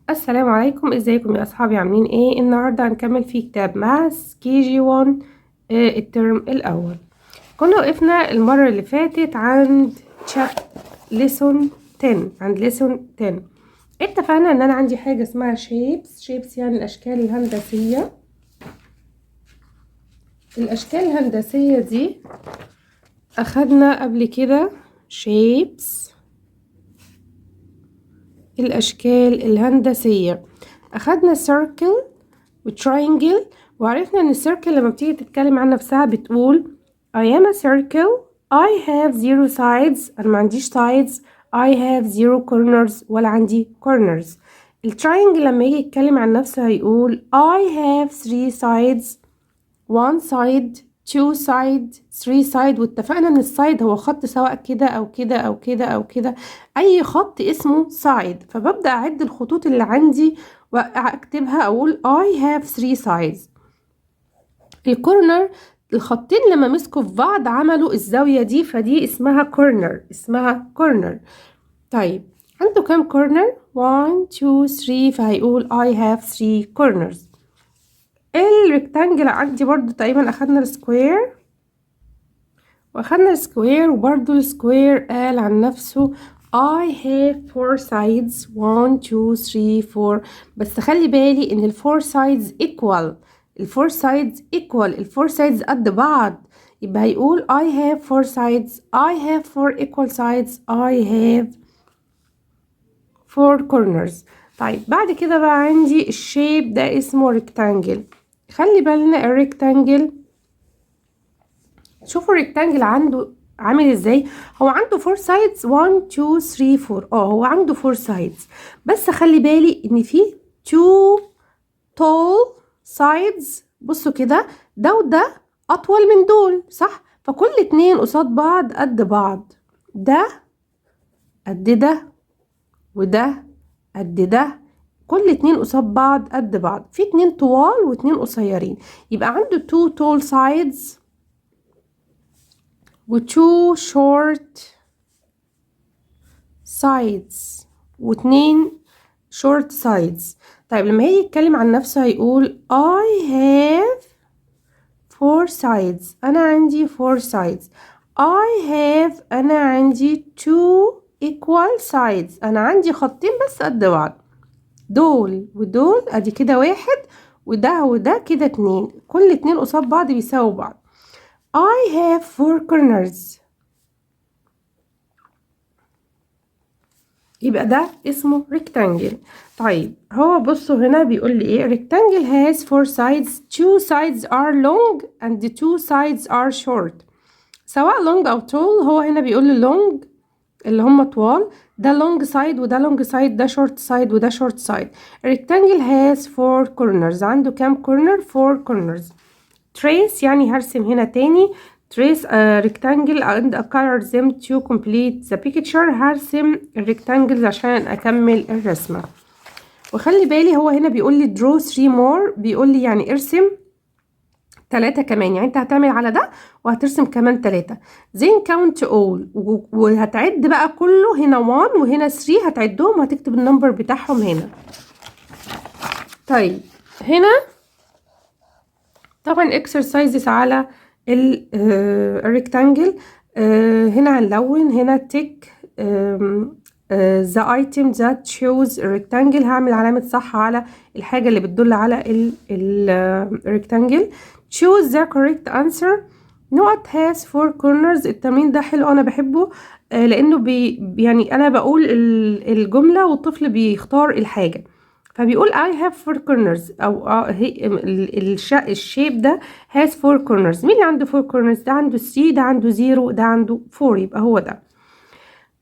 السلام عليكم، ازيكم يا اصحابي؟ عاملين ايه؟ النهارده هنكمل في كتاب Math KG 1 الترم الاول. كنا وقفنا المره اللي فاتت عند chapter lesson 10، عند lesson 10. اتفقنا ان انا عندي حاجه اسمها shapes. shapes يعني الاشكال الهندسيه. الاشكال الهندسيه دي اخدنا قبل كده shapes، الأشكال الهندسية. أخدنا circle و triangle، وعرفنا إن ال circle لما بتيجي تتكلم عن نفسها بتقول I am a circle، I have zero sides، أنا ما عنديش sides، I have zero corners، ولا عندي corners. ال triangle لما يجي يتكلم عن نفسه هيقول I have three sides، one side، two side، three side. واتفقنا ان ال side هو خط، سواء كده او كده او كده او كده، اي خط اسمه side. فببدأ اعد الخطوط اللي عندي واكتبها، اقول I have three sides. ال corner، الخطين لما مسكوا في بعض عملوا الزاوية دي، فدي اسمها corner، اسمها corner. طيب، عنده كام corner؟ 1، 2، 3، فهيقول I have three corners. ال rectangle عندي برضو تقريبا اخدنا ال square، واخدنا ال square، وبرضو ال square قال عن نفسه I have four sides، 1، 2، 3، 4. بس خلي بالي ان ال four sides equal، ال four sides equal، ال four sides قد بعض. يبقى هيقول I have four sides، I have four equal sides، I have four corners. طيب، بعد كده بقى عندي ال shape ده اسمه rectangle. خلي بالنا، ال rectangle، شوفوا ال rectangle عنده عامل ازاي. هو عنده four sides، 1، 2، 3، 4. هو عنده four sides، بس خلي بالي ان في two tall sides. بصوا كده، ده وده اطول من دول، صح؟ فكل اتنين قصاد بعض قد بعض. ده قد ده وده قد ده، كل اتنين قصاد بعض قد بعض. في اتنين طوال واتنين قصيرين، يبقى عنده two tall sides و two short sides، واتنين short sides. طيب، لما هيجي يتكلم عن نفسه هيقول I have four sides، أنا عندي four sides. I have، أنا عندي two equal sides، أنا عندي خطين بس قد بعض، دول ودول، أدي كده واحد، وده وده كده اتنين. كل اتنين قصاد بعض بيساووا بعض. I have four corners. يبقى ده اسمه rectangle. طيب، هو بصوا هنا بيقول لي ايه؟ rectangle has four sides، two sides are long and the two sides are short. سواء long او tall، هو هنا بيقول لي long، اللي هم طوال. ده long side وده long side، ده short side وده short side. rectangle has four corners. عنده كام corner؟ four corners. trace يعني هرسم هنا تاني. trace a rectangle and color them to complete the picture. هرسم ال rectangles عشان اكمل الرسمة. وخلي بالي، هو هنا بيقول لي draw 3 more، بيقول لي يعني ارسم تلاتة كمان، يعني انت هتعمل على ده وهترسم كمان تلاتة. then count all، وهتعد بقى كله. هنا 1 وهنا 3، هتعدهم وهتكتب ال number بتاعهم هنا. طيب، هنا طبعا exercises على ال rectangle. هنا هنلون. هنا tick the item that shows rectangle، هعمل علامة صح على الحاجة اللي بتدل على ال rectangle. choose the correct answer. نقط has four corners. التمرين ده حلو، انا بحبه لانه يعني انا بقول الجملة والطفل بيختار الحاجة. فبيقول I have four corners، او هي ال shape ده has four corners. مين اللي عنده four corners؟ ده عنده 3، ده عنده 0، ده عنده 4، يبقى هو ده.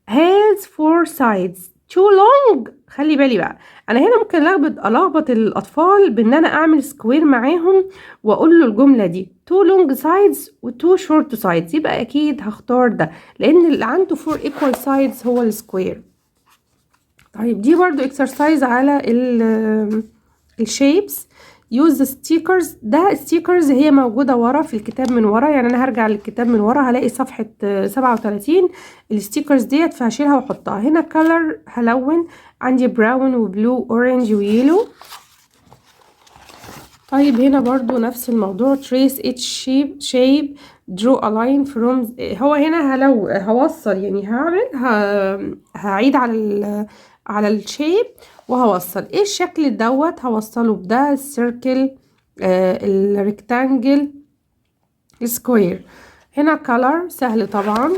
has four sides، two long. خلي بالي بقى، انا هنا ممكن الخبط الاطفال بان انا اعمل square معاهم واقول له الجمله دي: two long sides و two short sides. يبقى اكيد هختار ده، لان اللي عنده four equal sides هو ال square. طيب، دي برضو exercise على ال shapes. use stickers. ده stickers هي موجودة ورا في الكتاب من ورا، يعني انا هرجع للكتاب من ورا هلاقي صفحة 37 ال stickers ديت، فهشيلها واحطها هنا. color هلون، عندي brown و blue، orange و yellow. طيب، هنا برضو نفس الموضوع، trace each shape، draw a line from. هو هنا هلو هوصل، يعني هعمل هعيد على ال shape وهوصل. ايه الشكل دوت؟ هوصله بده، ال circle، ال rectangle، square. هنا color سهل طبعا.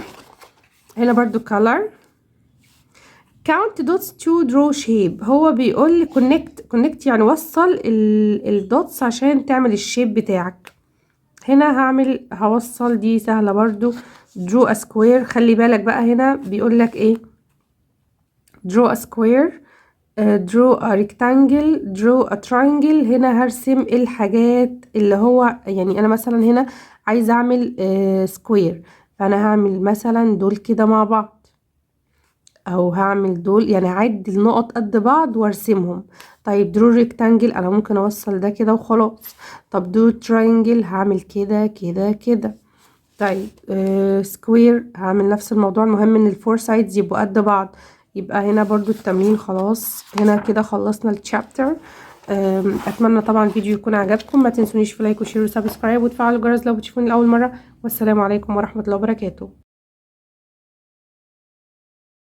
هنا برضو color. count dots to draw shape. هو بيقول لي connect، connect يعني وصل ال dots عشان تعمل ال shape بتاعك. هنا هعمل هوصل، دي سهلة برضو. draw a square. خلي بالك بقى، هنا بيقول لك ايه؟ draw a square، draw a rectangle، draw a triangle. هنا هرسم الحاجات اللي هو، يعني انا مثلا هنا عايزه اعمل square، فانا هعمل مثلا دول كده مع بعض او هعمل دول، يعني هعد النقط قد بعض وارسمهم. طيب، draw rectangle، انا ممكن اوصل ده كده وخلاص. طب draw triangle، هعمل كده كده كده. طيب، square هعمل نفس الموضوع. المهم ان ال four sides يبقوا قد بعض. يبقى هنا برضو التمرين خلاص. هنا كده خلصنا ال chapter. اتمنى طبعا الفيديو يكون عجبكم. ما تنسونيش في like و share و subscribe وتفعلوا الجرس لو بتشوفوني لاول مره. والسلام عليكم ورحمه الله وبركاته.